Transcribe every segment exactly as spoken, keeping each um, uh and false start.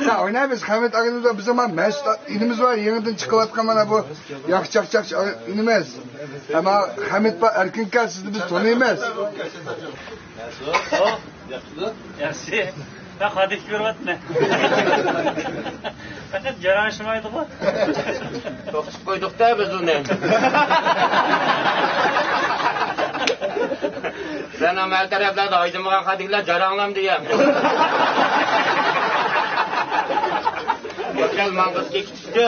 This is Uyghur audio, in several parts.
يا، ئوينايمىز، خەمىت ئاكىمىز بار، بىزنىڭ مانا مەسئۇت ئىنىمىز بار، يېڭىدىن چىقىۋاتقان مانا بۇ ياخشى چاقچاق ئىنىمىز. ئەمما خەمىت بار، ئەركىن ئاكا، سىزنى بىز تونۇيمىز. ياخشى. مەن خادىكنى كۆرۈۋاتىمەن. پەقەت جاراڭشىمايدىغۇ. توختىتىپ قويدۇق-دە بىز ئۇنى. سەن ئەمەل تەرەپلەردە ھايدىمىغان خادىكلار جاراڭلام دېگەن. ماڭغۇسكى كېتىشتى.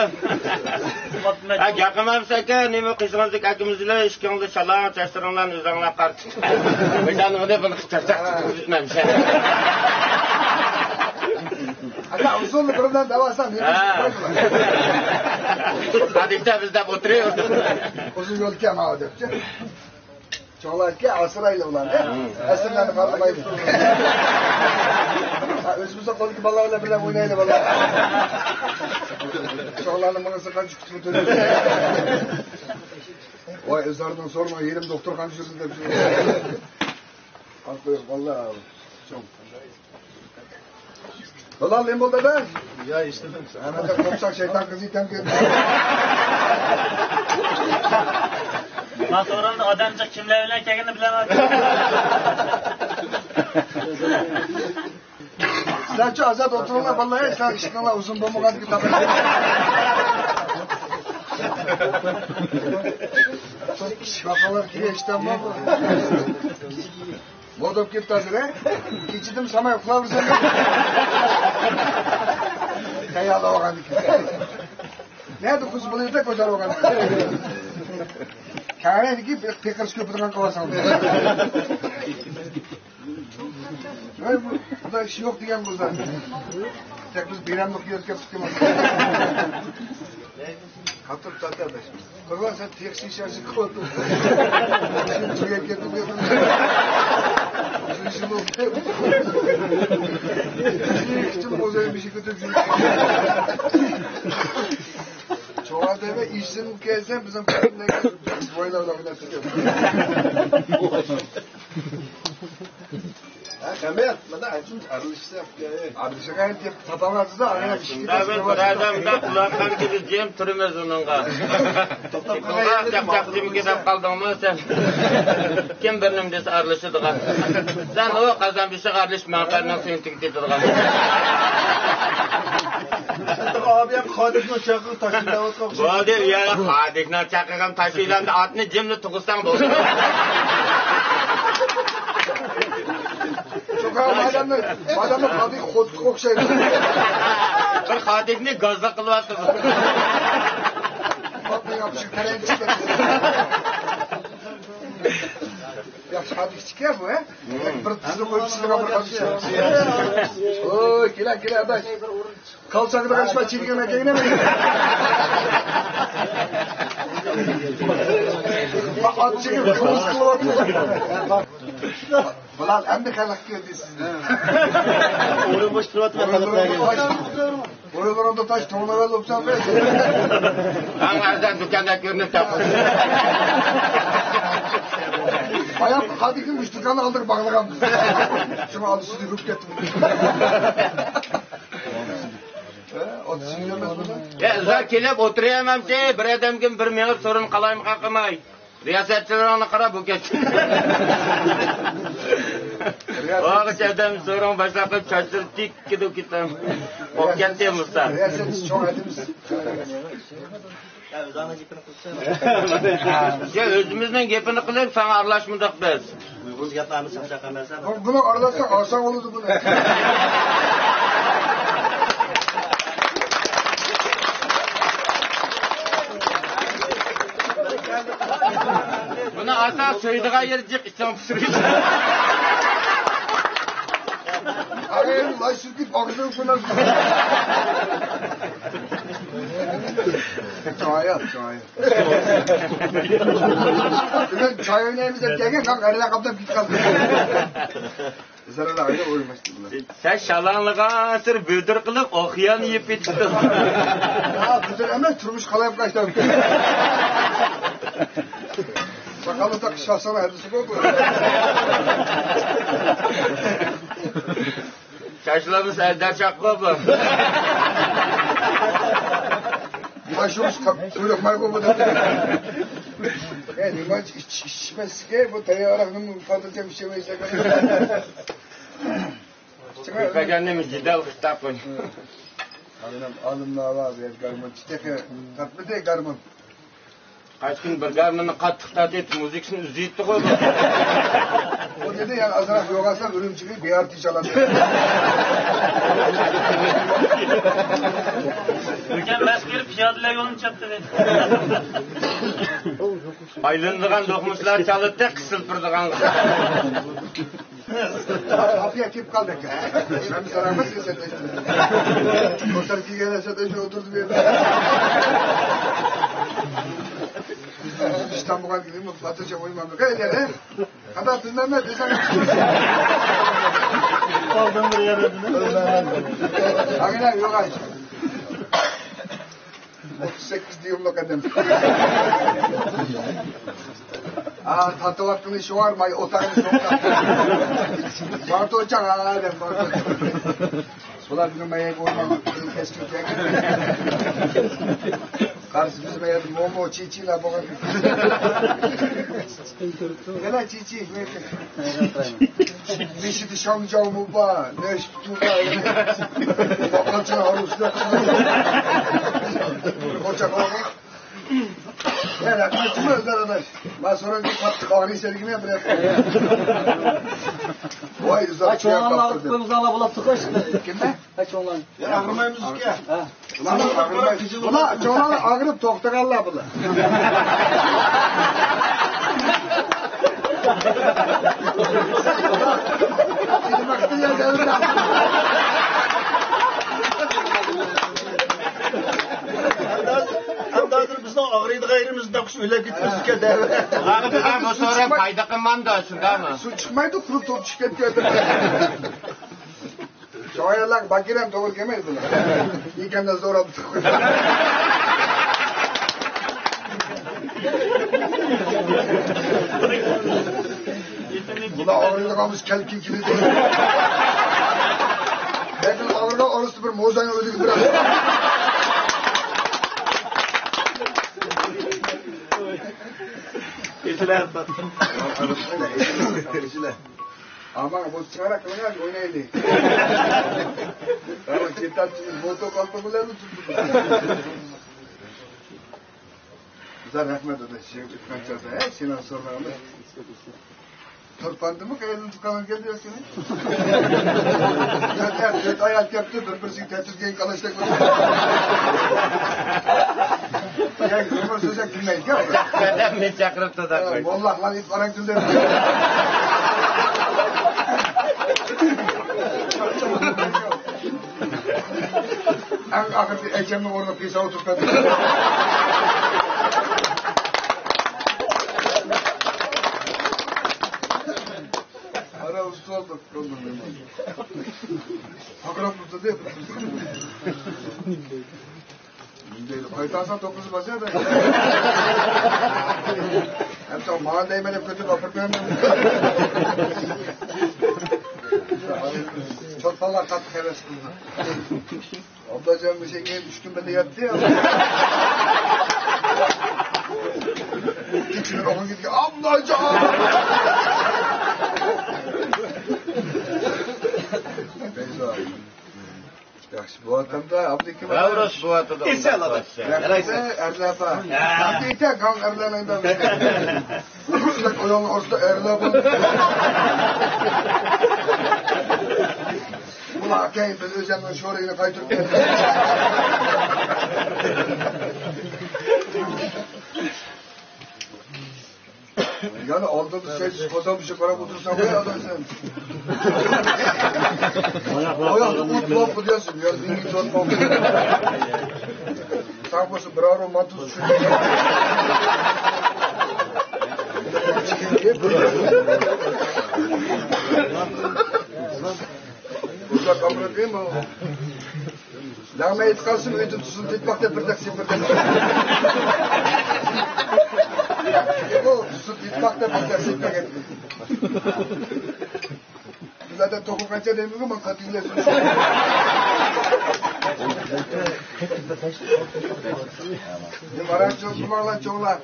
ھە، گەپ قىلمامسەن ئاكا، نېمە قىلسىڭىزدىكى ئاكىمىز بىلەن ئىككىڭىزنى شالاڭ چاچلىرىڭلارنى ئۆزۈڭلار قارىتىپ. بىردەم ئۇنى بۇنى قىچاقچاق تۇتۇپ ئۆتمەمسەن. ئاكا، ئۇسۇلنى بىردەم دەۋالسام، ھە. خادىكتا بىز دەپ ئولتۇرۇۋېرىمىز. ئۇزۇن يول ئىكەن ماۋۇ دەپچۇ. چوڭلاركى ئاسرايلى ئۇلارنى. ئەسىرلەرنى خالىمايلى. ھە، ئۆزىمىزنىڭ قولدىكى بالىلار بىلەن بىللە ئوينايلى بالىلار. چوڭلارنىڭ مېڭىسى قانچە كۈتۈپ ئولتۇرىدۇ. ۋاي، ئۆزلەرنىڭ سورۇنىغا يېرىم دوختۇرخانا چۈشۈردى دەپ. ئاق قويۇق بالىلار. چوڭ. بىلال، نېمە بولدى دادا؟ يا، ئىشلىدىم. ھە، مەن قوپساق شەيتان قىزى ئىكەنكەن. مانا سورۇندا ئادەم جىق كىملەر بىلەن كەلگىنىنى بىلەلمەيمەن. سىلەرچۇ ئازاد ئولتۇرۇڭلار، بالىلار، سىلەر ئىشىكىڭلار ئۇزۇن بولمىغاندىكىن تاپىسىز. كىشى باققانلار كېلىشتەن بار. مودا بولۇپ كېتىپتۇ ھازىر، ھە؟ كېچىدىمۇ ساماي ئۇخلاۋېرىسەن. تەييارلاۋالغاندىكىن. نەدە ئۇخلىسا بولىدۇ، كۆتۈرۈۋالغان. كەڭرەكتىكى بىر پېقىرىش كۆپىدىغان قىلىۋالساڭ. ۋاي، بۇ، بۇدا ئىش يوق دېگەن بولسا. تېخى بىز بىرەملىق يۆتكەپ چىقىمىز. قاتتىق تارتىۋاتىسىز. قىزلار، سەن تېخى شىشە قىلىۋاتىسەن. تۈگەپ كەتتىم دېدىم. شۇنىسى بولدى. كىچىك بولسا بىر شەي كۆتۈرۈپ يۈرۈپ. چوڭ ئادەمگە ئىشسىز كەلسە، بىزنىڭ بويلاردا ئويناپ كېتىدۇ. ھە، خەمەت، مانا ئەنچۈن ئارىلىشسا. ئارىلىشىدىغان دەپ تاپالمايسىز، ئارىلىشىش. شۇنداق بىر ئادەم بىلەن قۇلاققان كىشى جىم تۇرىمىز ئۇنىڭغا. توختاپ قالغان يەردە چاقچاقچىمىكى دەپ قالدىڭمۇ سەن؟ كىم بىر نېمە دېسە ئارىلىشىدىغان. سەن ئۇ قازان بېشىغا ئارىلىشىپ مەنقەرنىڭ سۈيىنى تېگىپ كېتىدىغان. ئابىيەم خادىكنىڭ چاقىرىقى تاشلىۋاتقان ئوخشايدۇ. بولدى، يا خادىكنىڭ چاقىرىقىنى تاشلىۋاتقان ئاتنى جىملا تۇغساڭ بولدى. شۇ مادامنى، مادامنى خادىك خوتۇنغا ئوخشايدۇ. بىر خادىكنى گازلىق قىلىۋاتىدۇ. خوتۇن ياپىشىپ كەلگەن. ياخشى خادىك ئىكەن بۇ، ھە؟ بىر تىزنى قويۇپ سىزىغان بىر خادىك. ئوي، كېلە، كېلە، ئاداش. كالچاقىدا قېلىشما، چىلىگەن ئەكەينە. ئاچچىقى قىمىز قىلىۋاتىدۇ. بۇلار ئەمدى خەلق كۆردى سىزنى. ئورۇن بوش تۇرۇۋاتىمەن خەلقلەرگە. بويۇنلىرىڭدا تاش، توڭلار ئالىپسەن بە. ئەڭ ئەرزان دۇكاندا كۆرۈنۈپ تاپىسىز. بايام خادىكىم ئۈچ دۇكاننى ئالدىرىپ باغلىغان. شۇڭا ئالدى سۈزۈپ كەتتىم. ئوتتۇز يۈز ئەمەس بۇنى. يا، ئۇزاق كېلىپ ئولتۇرۇۋەرمەمسىز، بىر ئادەمگە بىر مېڭىپ سورۇن قالايمىقان قىلماي. رىياسەتچىلىرىڭنى قارا، بۇ كەتتى. ئاغىچ ئادەم سورۇن باشلاپ قويۇپ، چاچلىرى تىككىدە كېتەم. بولۇپ كەتتى مۇستا. رىياسەتچى چوڭ ئادەم. يا، ئۆزىمىزنىڭ گېپىنى قىلىپ، ساڭا ئارىلاشمىدۇق بىز. ئۇيغۇرچە گەپنى ئاڭلىسام چاقىرىمەن. بۇ، بۇنى ئارىلاشساق ئاسان بولىدۇ بۇنى. بۇنى ئاسان سۆيىدىغان يېرى جىق، ئىچىڭ پۇشۇرۇش. ئاي، لاي سۈركۈپ ئاغزىنى قۇنار. چايا، چايا. بۈگۈن چاي ئوينايمىز دەپ كەلگەن، غەرلەر قاپلاپ كېتىپ قالدى. زەرەللەر ئايرى ئويناشتى بۇلار. سەن شالاڭلىغانسېرى بۈدۈر قىلىپ، ئوخيان يېپىپ كېتىدۇ. ھا، بۈدۈر ئەمەس، تۇرمۇش قالايمىقان ئىشلەپ. ساقالنى تاقىش شاھسانىڭ ھەدىسى بولدى. تاشلىمىسا ئەجدىھا چاققۇ بۇ. تاشلىمىسا قۇيرۇق مايقۇ بۇ دەپ. ئە، نېمانچە ئىچ-، ئىچمەسكە، بۇ تەييار ئاراقنى خاتىرجەم ئىچەلمەيسەن. كۆرگەننى جېدەل قىلىپ تاپقىن. ئالىملار بار، بۇ يەردە گارمونچى تېخى تارتمىدى گارمون. قايسى كۈنى بىر گارموننى قاتتىق تارتىپ، مۇزىكىسىنى ئۈزۈۋېتىپتىغۇ بۇ. ئۇ دېدى، يەنە ئازراق يوغالسام، ئۈرۈمچىگە بىئارتى چالاتتى. ئۆكەم مەست بېرىپ پىيادىلەر يولىنى چەتتىدى. ئايلىنىدىغان دوقمۇشلار چالاتتى، قىسىلىپ تۇرىدىغان. ئاپىيە كېلىپ قالدى ئەكەن. مەن ساراڭمۇ سىز سەتەشتىم. قورساق كىيگەن سەتەشتە ئولتۇردۇم يەردە. ئىشتان بولغان كىشى باتىرچە ئوينىمامدۇق ئەي يەنە. قانداق بىلمەمدۇ دېسەڭ. ئالدىن بىر يەردىن. ئاغىنە يوق ئاي. ئوتتۇز سەككىز دىيۇملۇق ئادەم. ئا، تارتىۋاتقىنى شۇڭار، ماي ئوتاقنى سوققان. بارتوچاڭ ئادەم، بارتوچاڭ. بۇلار بۈگۈن مايا بولماڭ، كەسكىن كەلگەن. قارىسا بىز مايا مومو، چىچىلار بولغان. يەنە چىچى، بېشىدا شاڭجاۋمۇ بار، نەشپۈتى بار. باققانچىلار ئارۇسلار. قوچاق ئالغان. يا، رەھمەت، ئۆزلەر ئاداش. ما سورانچى قاتتىق ئاغرىيسەن دېگىنى بىر ھەپتە. ۋاي، ئۇزاق ۋاي، چوڭلارنى ئاغرىتىپ قويمىساڭلار بولاتتى خوش. كىمنى؟ ھە، چوڭلارنى. يا، ئاغرىمايمىز ئۇكا. ھە. بۇلار ئاغرىماي. بۇلار چوڭلار ئاغرىپ توختىغانلار بۇلار. ئەمدى ھازىر بىزنىڭ ئاغرىيدىغان يېرىمىز دەپ ئۆلۈپ كېتىمىز ئىكەن دەۋە. بۇ سورا پايدا قىلمامدۇ، شۇنداقمۇ؟ سۇ چىقمايدۇ، قۇرۇق توپ چۈشۈپ كەتتى. شۇ ئاياللارغا باكىرەم توغرا كەلمەيدۇ بۇلار. يېكەندە زوراپ. بۇلار ئاغرىيدىغانمىز كەلكىن كېلىدۇ. لېكىن ئاغرىغان ئارىسىدا بىر موزاڭ ئۆلۈك بىر. ئامان، بۇ چىرايلىق قىلىڭلار، ئوينايلى. ئامان، كېتەتتىمىز، موتو قالپاق بىلەن تۇتۇپ. بىزلەر رەھمەت ئەدە، شېخ ئۆتكەن چاغدا، ھە، سېنىڭ سورۇنۇڭنى. تۇرپاندىمۇ قەيەردىن تۇغقانلار كەلدى يا سېنى؟ تۆت ئەر، تۆت ئايال كەپتۇ، بىر-بىرسىگە تەتۈرگەن كالاچتەك بولدى. يا، يۇمۇر سۆزلەپ كۈلمەيدىكەن. مەن چاقىرىپتۇ دا قوي. موللاقلار ئېيتىپ ئاراڭ كۈلدى. ئەڭ ئاخىرىدا ئەجەمنىڭ ئورنىغا پىسا ئولتۇرۇپ كەتتى. ئارا ئۇستى بولدۇق. پاكراپ تۇردى. قايتارساڭ توققۇز باسىدۇ. ھەتتا ماڭا دەيمەن دەپ كۆتۈرۈپ ئاپىرىپ بېرىمەن. چولپانلار قاتتىق ھەۋەس قىلدى. ئابلاجان مۇشۇ كېيىن ئۈچ كۈن بىللە ياتتى. كېچىلىرى ئوقۇپ كېتىپ، ئابلاجان! ياخشى بولۇۋاتامدا، ئابدۇكىم. ھە، ئۇرۇش بولۇۋاتىدۇ. ئېسەن ئالىدۇ. ياخشى، ئەرلەر بار. يا. ئەمدى ئېيتە، گاڭ ئەرلەرنىڭ. ئۇرۇشلۇق ئويۇننى ئۇرۇشلۇق ئەرلەر بار. بۇلار كەينى بىز ئۆزەمنىڭ شورىيىنى قايتۇرۇپ كەلدۇق. يەنە ئالدىدا سەيسىز قازان بېشى قاراپ ئولتۇرساڭ، ۋاي ئاداي سەن. ئاياقتا ئۇيقۇلاپ قويىسەن، يا زېڭگىز تۇرۇپ قالدى. ساڭا بولسا بىر ئارۇ مانتۇ چۈشۈردى. ئۇزاق ئامرىدىمۇ؟ لەڭمە ئېيتقانسىم، ئۆيدە تۇزۇن تېتىپاق دەپ بىر تەقسىم، بىر تەقسىم. بۇ تۇزۇن تېتىپاق دەپ بىر تەقسىم بەرگەن. زادە توخۇ قانچە دەيمىزغۇ، مانا ساتىۋېرەسىز. نېمە ئاران چوڭ، نېمە ئاران چوڭلار.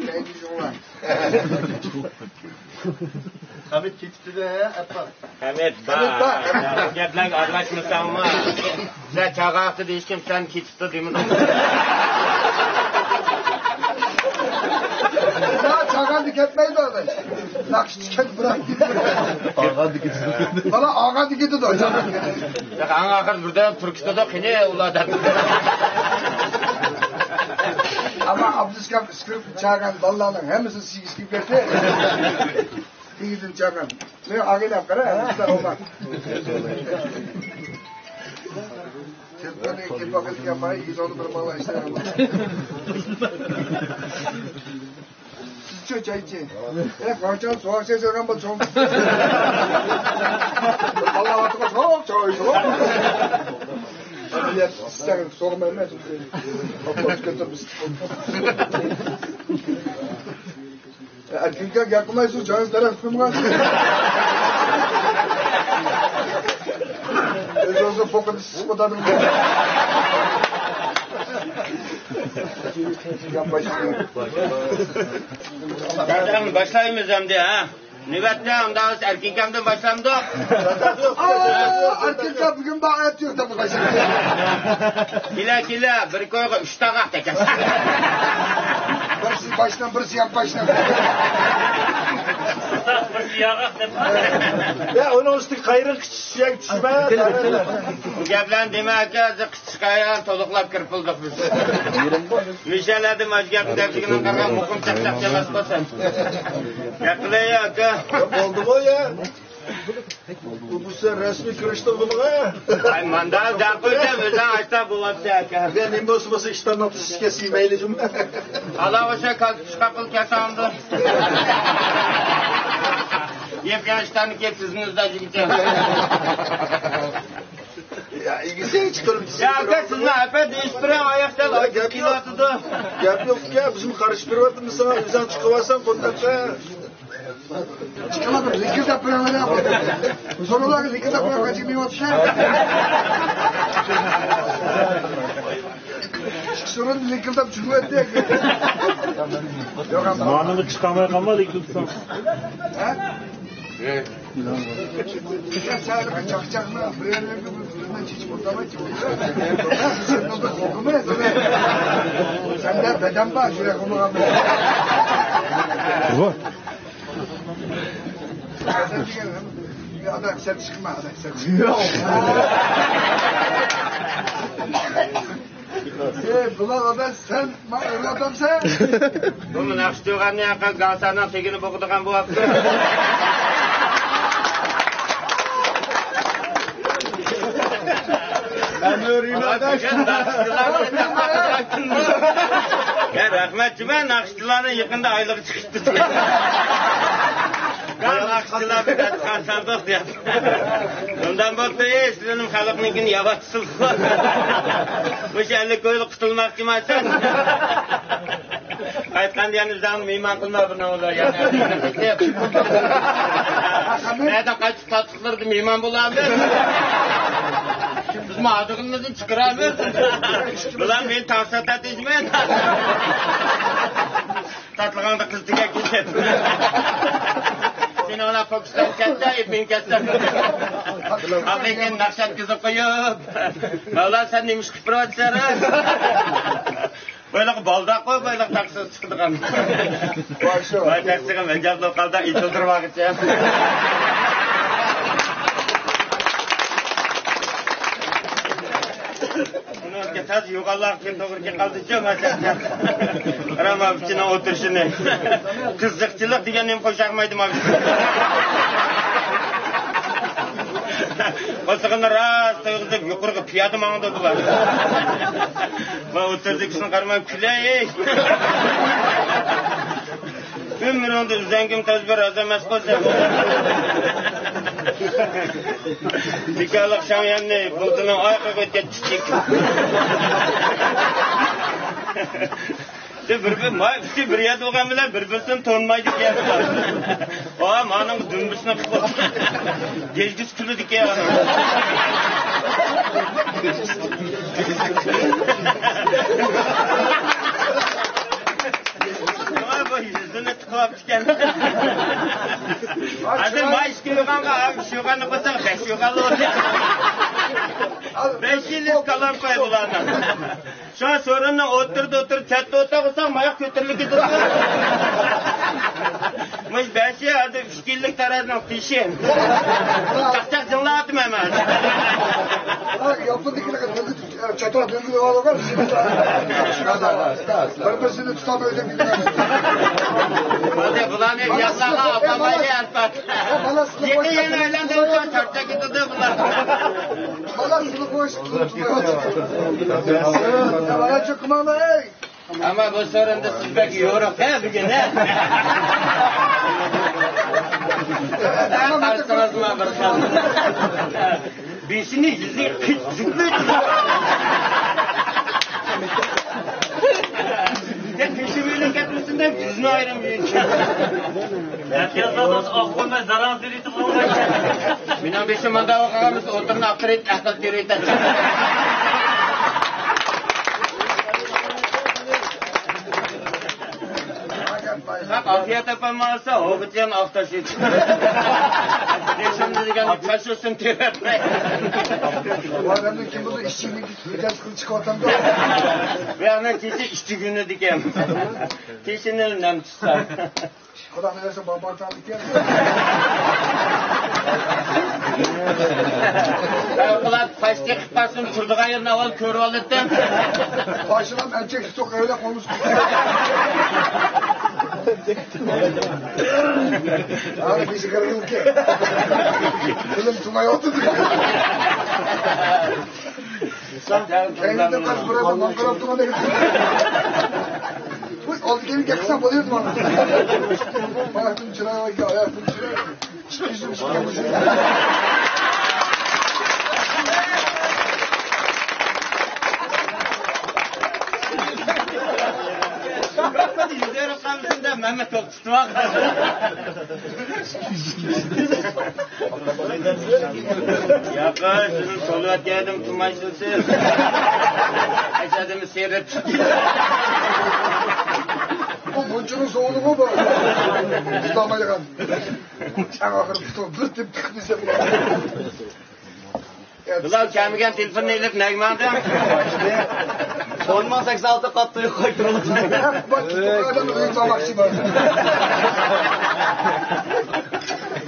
كەينى چوڭلار. خەمىت كېتىپتۇ-دە، ئەپقان. خەمىت بار. خەمىت بار. بۇ گەپلەرگە ئارىلاشمىساڭمۇ. سەن چاغاقتا دېيىشكىن، سەن كېتىپتۇ دېمىدىڭ. يا، چاغاندا كەتمەيدۇ ئاداش. ناخشىچى كەت، بىراق. ئاغاندىكى. بالا ئاغاندىكى دېدى، چاغاندا كەتمەيدۇ. ياق، ئەڭ ئاخىرى بىردەم تۈركىستاندا قېنى ئۇلار دەپ. ئەمما ئابدۇسكام ئىسكىرىپ چاغان بالىلارنىڭ ھەممىسى سىگىز كېلىپ كەتتى. سىگىزدىن چاغان. مەن ئاغىنەم قارا، بىزدە ئوغلان. تېلېفوننى كېلىپ باقىدىكەن، باي، يۈز ئون بىر بالا ئىشلەيدۇ. سىزچۇ، چايچى؟ ئە، قاچان سوغۇق چاي سالغان بولسا چوڭ. بالىلار ۋاقتىغا سوغۇق چاي، سوغۇق. ئەمەلىيەت ئىسسىق سوغۇق ئەمەس. ئەركىنكە گەپ قىلمايسىز، جايىڭىز تەرەپ قىلمىغان. ئۆزىڭىزنى پوقىنى سىسىپ ئوتادىڭىز. گەپ باشلىدىڭىز. باشلايمىز ئەمدى، ھە؟ نۆۋەتتە ئۇنداق بولسا ئەركىنكەمدىن باشلامدۇق؟ ئا، ئەركىنكەم بۈگۈن بار، ئەتە يوق دەپ باشلىدى. كېلە، كېلە، بىر كويغا ئۈچ تاغاق تەكەس. بىرسى باشتىن، بىرسى يان باشتىن. بىرسى ياغاق دەپ. يا، ئۇنىڭ ئۈستىگە قايرىڭ قىچىش سۈيەك چۈشمە. بۇ گەپلەرنى دېمە، ئاكا، قىچىشقايان تولۇقلاپ كىرىپ بولدۇق بىز. مىشەلەردە ماجىگەپنى دەپلىكىنىڭ قارىغان مۇقىم چاقچاق ئەمەس بولسۇن. گەپ قىلەي، ئاكا. بولدىغۇ يا. بۇ، بۇ سەن رەسمىي كىرىشتىڭ بۇنىڭغا. ئاي، ماندا دەپ قويسام، ئۆزۈڭ ئاچتا بولاتتى، ئاكا. يا، نېمە بولسا بولسا، ئىشتاننىڭ تۇزى كەسمەي مەيلى جۇمۇ. ئالا بولسا، كالتە پىشقاق قىلىپ كەلسەڭدۇ. يەپ يەڭ ئىشتاننى كېلىپ تىزىنى ئىزدەپ يۈرگۈچە. يا، ئىگىسى چىقىرىپ يا، ئاكا، سىزنىڭ ئەپە دېيىشىپ بېرىڭ، ئاياق سەل ئاچچىق كېلىۋاتىدۇ. گەپ يوق، ئۇكا، بىزمۇ قارشى بېرىۋاتىمىز ساڭا، ئۆزۈڭ چىقىۋالساڭ قونداققا. چىقىۋاتىمىز، لىكىلدەپ بېرىڭلار. سورۇنلارغا لىكىلدەپ بېرىڭ، قاچان مېڭىۋاتىسىلەر؟ ئىككى سورۇن لىكىلدەپ چۈشۈۋەتتى. يوق، ئەمما. مانىڭغا چىقالماي قالما، لىكىلدىساڭ. ھە؟ چاقچاقنى بىر يەرلەرگە بىر-بىرىنى چېچىپ ئولتۇرمايچۇ. سەندە بەدەن بار، يۈرەك بولمىغان. ئادەم سەت چىقما، ئادەم سەت چىقما. ئەي، بۇلار ئادەم سەن ماڭا ئۆگەتەمسەن؟ بۇمۇ ناخشىچىلارنى ياقا گالساننىڭ تېگىنى بوغىدىغان بولۇپتۇ. يا، رەھمەت جۇما، ناخشىچىلارنىڭ يېقىندا ئايلىقى چىقىپتۇ. ناخشىچىلار بىر دەستىخان سالدۇق دەپ. ئۇنداق بولۇپتۇ، ئەي، سىلەرنىڭ خەلقنىڭكىنى ياۋا مۇشۇ ئەللىك كويلۇق قۇتۇلماقچىما سەن؟ قايتقاندا يەنە بىزنى مېھمان قىلما بۇنىڭ بىلەن يەنە. نەدە قايتىپ تاتلىقلىرىدا مېھمان بولامىز. بىزمۇ ھادىغىنىمىزنى چىقىرامىز. بۇلار مېنى تاڭ ساتاتىشمەن. تاتلىغاندا قىز تېگەر كېتىپ. سېنى ئانا پوكۇسلار كەتسە، ئېپىڭ كەتسە. ئاخىرى كېيىن ناخشا ئەتكۈزۈپ قويۇپ. مەۋلا، سەن نېمە ئىش قىلىپ بېرىۋاتىسەن؟ بۇيلۇق بالداق قوي، بۇيلۇق تاكسىغا چىقىدىغان. ۋاي، تاكسىغا مەنجەپ بولۇپ قالدى، ئېتىلدۇرۇپ ئالغىچە. ئۇنىڭ تازا يوغانلارغا كىم توغرا كېلىپ قالدىچۇ، مەسىلەن. قارا، ماۋۇ ئىچىنىڭ ئولتۇرۇشىنى. قىزىقچىلىق دېگەن نېمە قوشاقمايدۇ، ماۋۇ. قورسىقىنى راست تويغۇزۇپ، يۇقىرىغا پىيادە ماڭىدۇ بۇلار. ماۋۇ ئولتۇرۇشىنى قارىماي كۈلەي. ئۆمرۈڭدە ئۈزەڭگۈم تەز بىر ئاز ئەمەس بولسا. بىكارلىق شاڭيەننى بۇلتىنىڭ ئايىغىغا ئۆتكەن كىچىك. بىر-بىر، ماي ئۈچى بىر يەردە بولغان بىلەن بىر-بىرسىنى تونۇمايدىكەن. ئا، مانىڭ دۈمبىسىنى قىلىپ، گەجگىسى كۈلىدىكەن. ئا، بۇ يۈزىنى تىقىۋاپتىكەن. ھازىر ماي ئىككى يوغانغا، ئۈچ يوغاننى قويساڭ، بەش يوغان بولدى. بەش يىل كالام قوي بۇلارنىڭ. شۇڭا سورۇننىڭ ئوتتۇرىدا ئولتۇرۇپ، چەتتە ئولتۇرساڭ، ماياق كۆتۈرۈلۈپ كېتىدۇ. مۇشۇ بەشى ھازىر ئۈچ كىلولۇق تارازىنىڭ تېشى. چاقچاق جىڭلاۋاتىمەن مەن. ھە، ياپوندا چاتاق دۆڭگىلى بار. بىر-بىرسىنى تۇتالمايدۇ. بۇلارنى يازلارغا ئاپارمايلى، ئەلپەت. يېقىن يەنە ئايلاندۇرسا چارچاپ كېتىدۇ بۇلار. بالا سىلى قويۇش. ئەمما بۇ سورۇندا سىز بەك يورۇق ھە بۈگۈن ھە. قارىسىڭىزمۇ بىر خىل. بېشىنى يۈزى قىچ جۈگمەيدۇ. يا تېشى بىلەن كەتمىسۇن دەپ يۈزىنى ئايرىم. ئەتىيازلاردا ئاق بولماي زاراڭ تېرىتىپ قالغان. مېنىڭ بېشىم مۇنداق قالغان بولسا ئوتتۇرىنى ئاختۇرۇپ ئەقىل تېرىتەتتىم. ئاپىيەت تاپالمىسا ھوبىتيان ئاختاش. بېشىمدا دېگەن تاش ئۈستۈن تېرەتمەي. ئادەمنىڭ كىم بولسا ئىشچىنىڭ كېچىسى قىلىپ چىقىۋاتامدۇ. بۇ ياقنىڭ كېچە ئىشچى كۈنى دېگەن. تېشىنى نەم چىقسا. خۇدا خالايسا بابا تاغلىكەن. ئەۋقۇلات پاش تېقىپ قالسۇن، تۇرىدىغان يېرىنى ئاۋۋال كۆرۈۋالاتتىم. باشلام ئەمچەك سۇ قەيلە قومۇش. ھازىر بېشى قېرىلدىكەن. تىلىم تۇمايۋاتىدۇ. كەينىدىن قاچ بۇرادە ماڭقىراپ تۇرغاندەك. بۇ ئالدى كەينى گەپ قىلساڭ بولىدۇ مانا. باياقتىن چىرايلىق، ئاياقتىن چىرايلىق. چىقىشىم چىقىشىم. يۈزۈرۈپ قالمىسۇن دەپ مەمە توختىتىۋالدى. ياقا، سىزنى سولىۋەتكەنىدىم، تۇمايسىز. ئەجەدىمى سېرىپ. بۇ مۇنچىنىڭ سوغۇلىغۇ بۇ. تۇتالمايدىغان. ئەڭ ئاخىرى پۇتۇڭ بىر تېپىپ تىقىپ دېسەم. بۇلار كەلمىگەن تېلېفوننى ئېلىپ نەگە ماڭدىڭ؟ ئون مىڭ سەكسەن ئالتە قاتتىق قايتۇرۇلدى. بۇ ئادەمنى ئۆيگە ئالماقچى بار.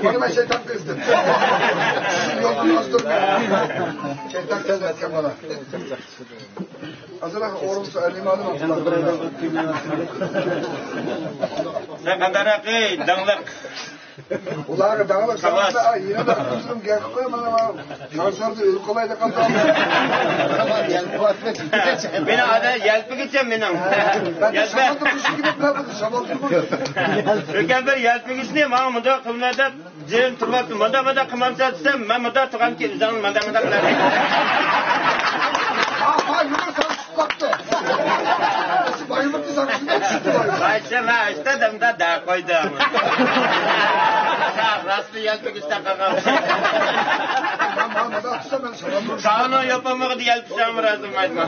بۇنى مەن شەيتان قىزدىم. سىزنى يولدىن ئازدۇرماي. شەيتان قىزىۋەتكەن بالا. ئازراق ئورۇنسىز ئەلىمانىم. سەن قانداقراق، ئەي، داڭلىق؟ ئۇلارغا داڭلىق سالامدا، يەنە بىر قىزىم گەپ قىلىپ قوي، مانا، مانا، كانسېردا ئۆلۈپ قالاي دەپ قالسام. مېنىڭ ئادەم يەلپۈگۈچىم مېنىڭ. يەلپە. ئۆكەم بىر يەلپۈگۈچنى ماڭا مۇنداق قىلما دەپ، جېرىم تۇرۇۋاپتۇ. مۇنداق، مۇنداق قىلمامسەن دېسەم، مەن مۇنداق تۇرغانكى ئۆزۈڭ مۇنداق، مۇنداق قىلىۋەر. ۋاي، شۇ مەن ئىشتە دەمدە دە قويدۇم. راستلا يەلپۈگۈچ تاقىغان. ساغنىڭ يوپۇرمىغىدا يەلپۈگۈچ ئامرازىم ئايتما.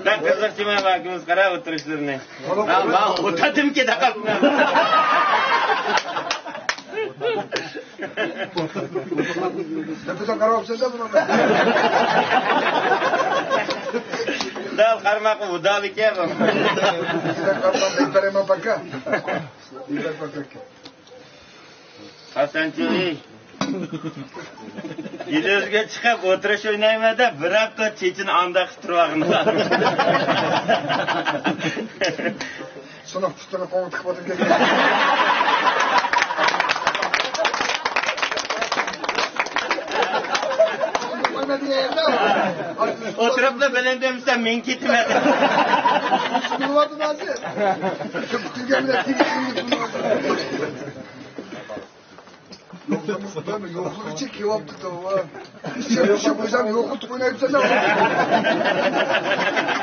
مەن قىزىقچىمەن، باكىمىز قاراپ ئولتۇرۇشلىرىنى. مەن، مەن ئولتۇردۇمكى دەپ. تەپىدە قاراپ سەندە بۇنى. دال قارماققا ئۇدال ئىكەن بۇ. سەن قارماقنى بېرىمەن پاكا. قاسانچۇ، ئېي. يېلىۋىزگە چىقىپ ئولتۇرۇش ئوينايمەن دەپ، بىر ھەپتە چېچىنى ئانداق قىلىپ تۇرۇۋالغىنى. شۇنىڭ پۇتىنى قوڭ تىقىپ ئولتۇرۇپ كەتكەن. ئولتۇرۇپلا بىلىندىم دېسەم، مېڭىپ كېتىمەن. شۇنى بىلىۋاتىدۇ ھازىر. شۇ پۇتىنى كەلمىدى. يوقلىغۇچى كېلىۋاپتۇ توۋا. شۇ قويسام يوقلىتىپ ئوينايمسەن.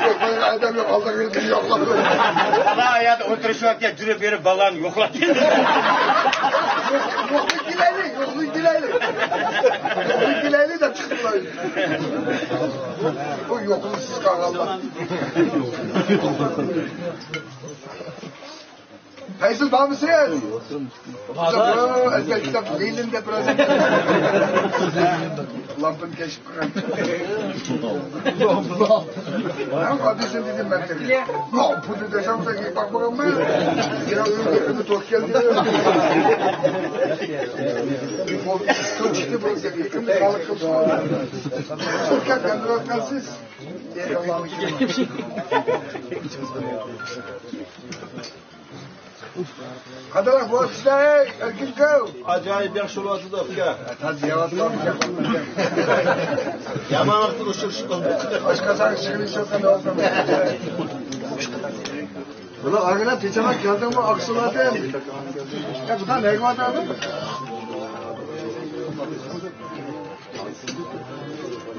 يوقلىغان ئادەم يوق، ئالدىغا كېلىپ يوقلاپ. بالا يەردە ئولتۇرۇشۇۋاتقان، جۈرۈپ بېرىپ بالىلارنى يوقلاپ كەلدى. يوقلىق كېلەيلى، يوقلىق كېلەيلى. يوقلىق كېلەيلى دەپ چىقتىلار. بۇ يوقلۇقسىز قالغانلار. پەيزىل بارمىسىز؟ بۇ ئەزبەر كىتاب لېنىن دەپ بىرەر لامپىنى كەشىپ قىلغان. ھەم ئادرېسىنى دېدىم مەن سېنى. ياق، بۇنى دېسەم سەن باقمىغانمەن. يا ئۆيگە توك كەلدى. توك چىقتى بۇ سەن ئىككىمىز خەلق قىلسۇن. توك كەپ ياندۇرۇۋاتقانسىز. قانداق بولۇپسىلەر، ئەي، ئەركىن كاۋ؟ ئاجايىپ ياخشى بولۇۋاتىدۇ، ئۇكا. تازا ياۋاتقان. يامان ۋاقىتتا ئۇچرىشىپ قالدۇق. ئاشقازان ئىشىغىنى ئىشلەتسەم ياۋاتقان. بۇلار ئاغىنە تېچەمەن كەلدىڭمۇ، ئاقسۇلاتىم؟ يا، بۇدا نەگە باراتىدۇ؟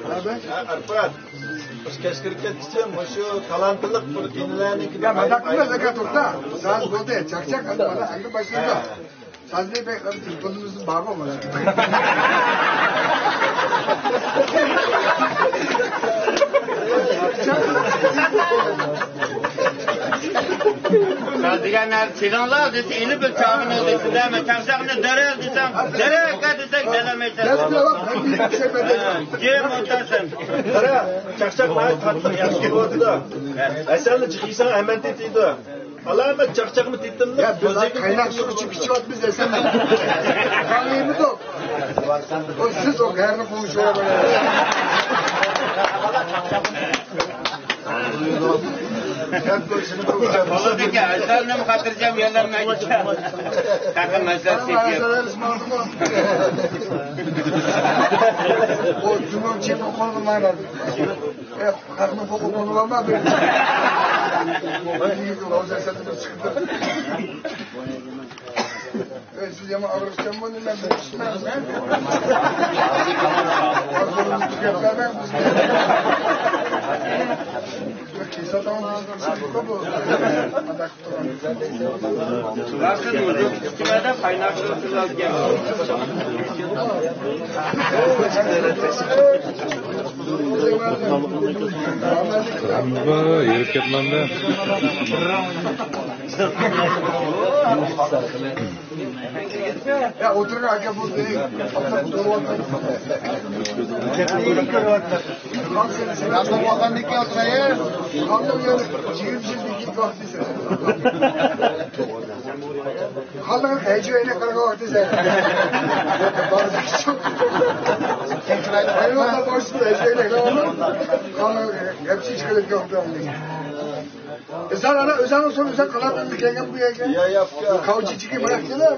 ھە، ئەرپىرات، بىز كەچ كىرىپ كەتكىچە مۇشۇ تالانتلىق بىر ئىنىلەرنىڭكىنى يا، مانداق قىلما، زاكا توختا. ساز بولدى، چاقچاق، مانا، ئەمدى باشلىدى. سازنى بەك تېلېفونىمىزدا بارغۇ، مانا. ساز دېگەن نەرسە چېلىڭلار دېسە، ئېلىپ بىر چاغىنى دېسە، دەمە، چاقچاقنى دەرەل دېسەڭ، دەرەل دېسەڭ، دەلەلمەيسەن. جىم ئولتۇرسۇن. قارا، چاقچاق ناھايىتى تاتلىق، ياخشى بولۇۋاتىدۇ. ھەسەلنى جىق يېسەڭ، ھەممە تېتىيدۇ. ئالايمەن چاقچاقنى تېتىملىق، يا، بىز قايناق سۇ ئىچىپ ئىچىۋاتىمىز دېسەم، قاڭلىمىدۇق. ئۇ سىز ئۇ غەرنى قويۇشۇۋاتىدۇ. بالىدىكى ئەسەرنىمۇ خاتىرجەم يۆلەنمەيدىكەن. تېخى مەسىلە چېكىپ. ئۇ جۇمۇ چېكىپ قالدى مانا. ئە، خەقنىڭ ھوقۇقىنى ئالما بىر. ئەي، سىز يامان ئاغرىقچانمۇ نېمە بىلىشمەن. ۋاي، يۈرۈپ كەتمەمدۇ؟ يا، ئولتۇرغان ئاكا بولدى. خالدىغان ھەجۋەينى قىلغان ۋاقتى سەن. ھايۋانلار باشلىدى، ھەجۋەينى قىلغان. خالدىغان ھەپسى چىقىرىپ يوقتۇ. ئىنسان ئانا ئۆزەڭنىڭ سورۇن ئۆزەڭ قىلاتىدىغان كەلگەن بۇ يەرگە. يا، يا، يا. كاۋچىچىكى بىراق كېلە.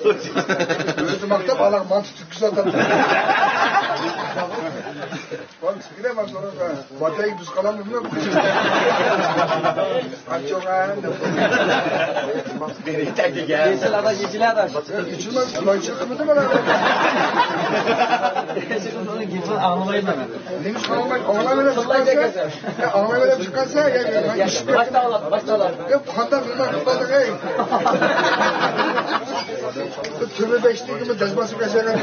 ئۆزى ماختاپ ئالاغ مانتا تۈتكۈزۈۋاتاتتى. باتايىك بىز قالامىز مۇنۇ. ئاچچىق ئەن. ئېسىل ئاداش، ئېسىل ئاداش. ئېچىلماس، نويچىلىق قىلمىدى مانا. ئېسىل ئاڭلىمايمەن. نېمە قىلالماي، ئاڭلاۋېرىپ چىققانسەن. ئاڭلاۋېرىپ چىققانسەن. باشتا ئاڭلا، باشتا ئاڭلا. قانداق نېمە قىلىپ قالدىڭ، ئەي؟ تۈرمە بەشلىكىمۇ دەزماسى بەشلەنگەن.